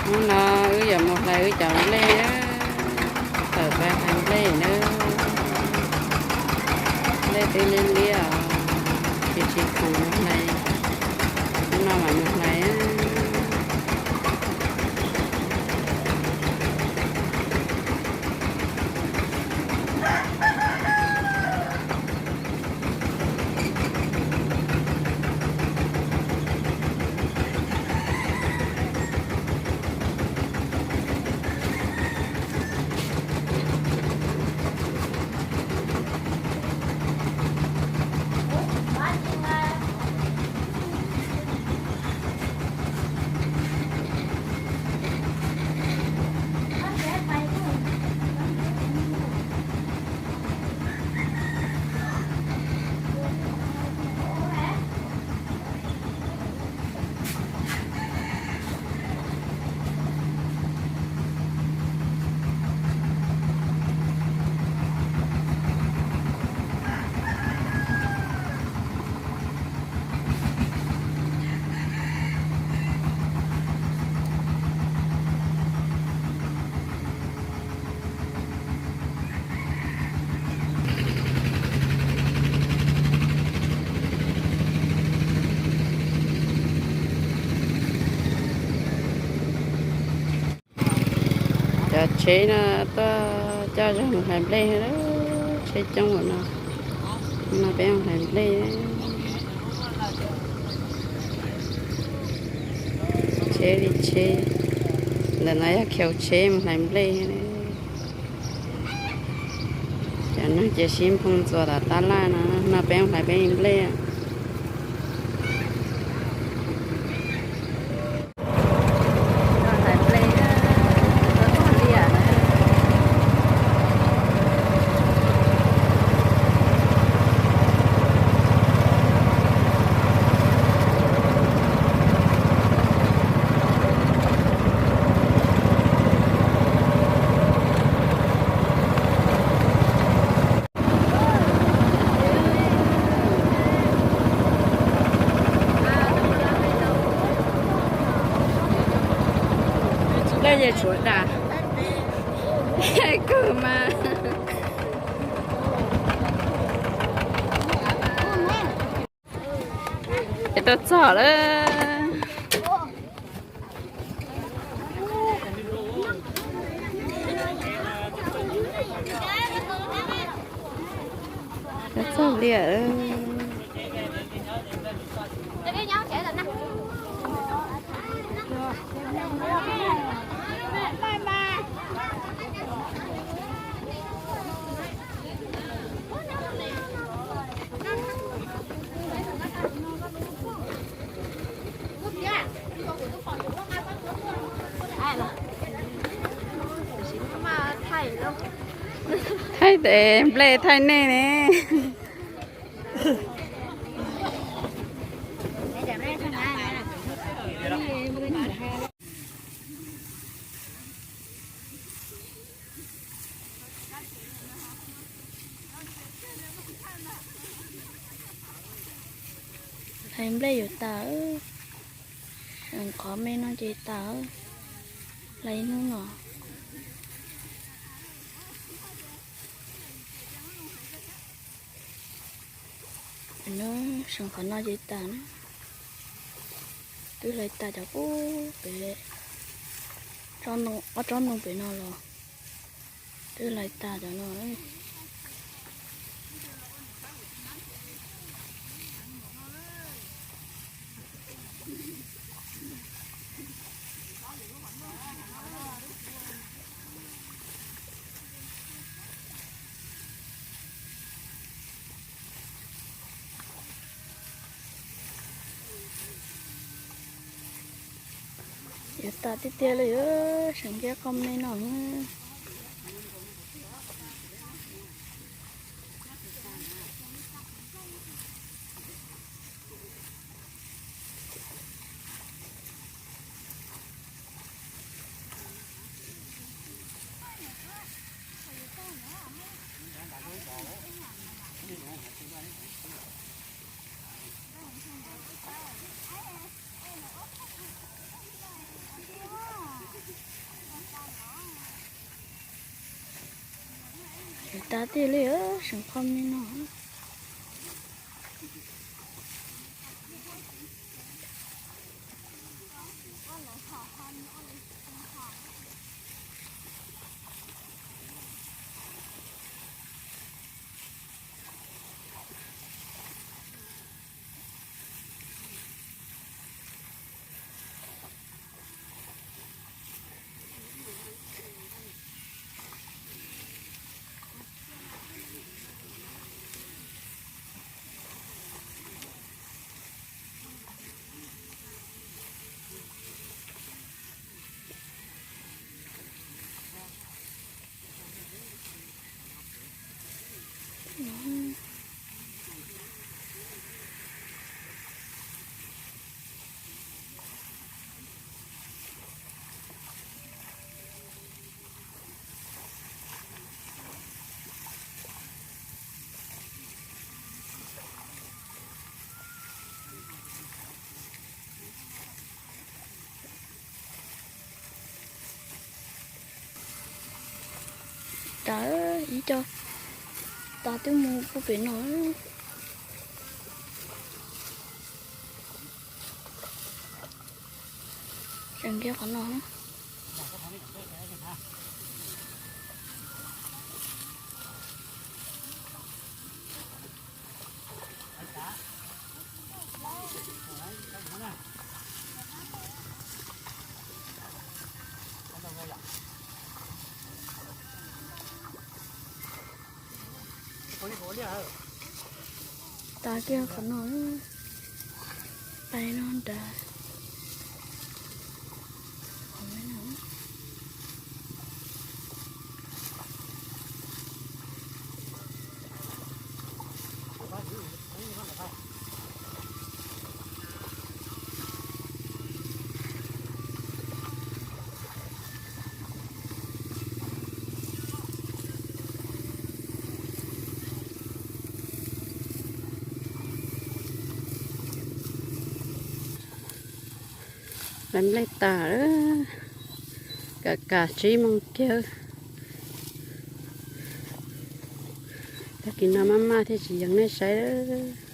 Hnub no wb yuav mus hlais wb cov nplej, tawm plaws hlais nplej nawb. Nplej twb liab liab os, tsis tsis khoom mus hlais, hnub no mam mus hlais. Cov tsheb no tuaj coj zog mus hlais nplej, tsheb coob ua no. No peb mus hlais nplej. Tsheb li tsheb, ntawm no yog khiv tsheb mus hlais nplej. Cov neeg cia sib nphoo ntxuas tom tab laj no, no peb mus hlais peb nplej. Lawv ces tshuav dag kawg mas. Es tuaj txog lawm. Tuaj txog liam. Thaij tes nplej thaij nej ne. Hlais nplej yuav tas, qhov me no ces tas, hlais ib hnub no. Seem qhov no ces tas na. Twb hlais tas cov pub pem ob tsob ntoo pem no los twb hlais tas cov no. Yuav tas tiag tiag li, seem ntiab qhov me no. Tav tiag li, seem qhov me no. Tav ib co, tav twb mus puag pem no. Tseem nce qhov no. Tav kiag qhov no, pais no nrad. Lawv nplej tas lawm, kam kam tsib moos kiag. Tag kis no maj maj thiaj tsis yees nej saib lawm.